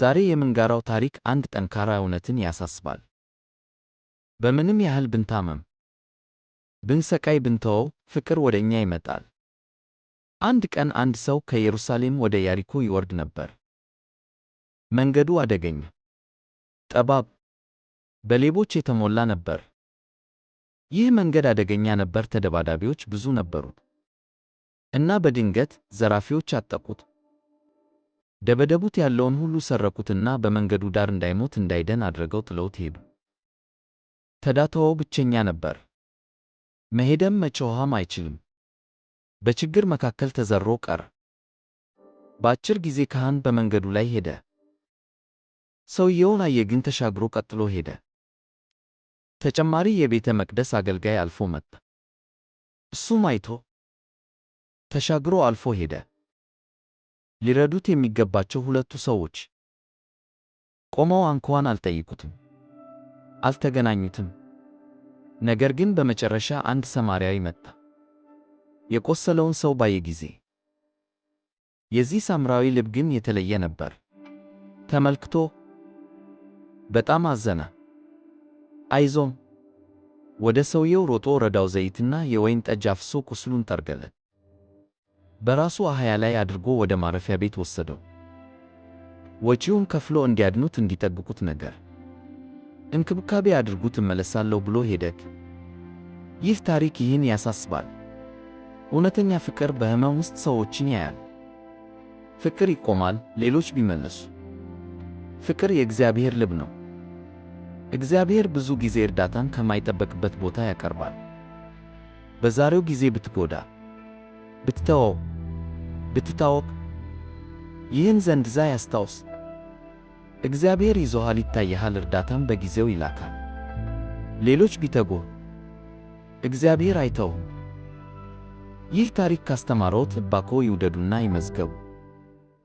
ዛሬ የምንጋራው ታሪክ አንድ ጠንካራ እውነትን ያሳስባል። በምንም ያህል ብንታመም፣ ብንሰቃይ፣ ብንተወው፣ ፍቅር ወደ እኛ ይመጣል። አንድ ቀን አንድ ሰው ከኢየሩሳሌም ወደ ያሪኮ ይወርድ ነበር። መንገዱ አደገኛ፣ ጠባብ፣ በሌቦች የተሞላ ነበር። ይህ መንገድ አደገኛ ነበር፣ ተደባዳቢዎች ብዙ ነበሩት። እና በድንገት ዘራፊዎች አጠቁት። ደበደቡት፣ ያለውን ሁሉ ሰረቁትና በመንገዱ ዳር እንዳይሞት እንዳይድን አድርገው ጥለውት ሄዱ። ተዳተወው ብቸኛ ነበር። መሄድም መጮህም አይችልም። በችግር መካከል ተዘርሮ ቀረ። በአጭር ጊዜ ካህን በመንገዱ ላይ ሄደ። ሰውየውን አየ፣ ግን ተሻግሮ ቀጥሎ ሄደ። ተጨማሪ የቤተ መቅደስ አገልጋይ አልፎ መጣ። እሱም አይቶ ተሻግሮ አልፎ ሄደ። ሊረዱት የሚገባቸው ሁለቱ ሰዎች ቆመው እንኳን አልጠየቁትም፣ አልተገናኙትም። ነገር ግን በመጨረሻ አንድ ሰማርያዊ መጣ። የቆሰለውን ሰው ባየ ጊዜ የዚህ ሳምራዊ ልብ ግን የተለየ ነበር። ተመልክቶ በጣም አዘነ። አይዞም ወደ ሰውየው ሮጦ ረዳው። ዘይትና የወይን ጠጅ አፍሶ ቁስሉን ጠረገለት። በራሱ አህያ ላይ አድርጎ ወደ ማረፊያ ቤት ወሰደው። ወጪውን ከፍሎ እንዲያድኑት እንዲጠብቁት ነገር እንክብካቤ አድርጉት እመለሳለሁ ብሎ ሄደ። ይህ ታሪክ ይህን ያሳስባል። እውነተኛ ፍቅር በሕመም ውስጥ ሰዎችን ያያል። ፍቅር ይቆማል፣ ሌሎች ቢመለሱ። ፍቅር የእግዚአብሔር ልብ ነው። እግዚአብሔር ብዙ ጊዜ እርዳታን ከማይጠበቅበት ቦታ ያቀርባል። በዛሬው ጊዜ ብትጎዳ፣ ብትተወው፣ ብትታወቅ፣ ይህን ዘንድዛ ያስታውስ። እግዚአብሔር ይዞሃል፣ ይታይሃል፣ እርዳታም በጊዜው ይላካል። ሌሎች ቢተጉህ እግዚአብሔር አይተውህም። ይህ ታሪክ ካስተማረዎት እባክዎ ይውደዱና ይመዝገቡ።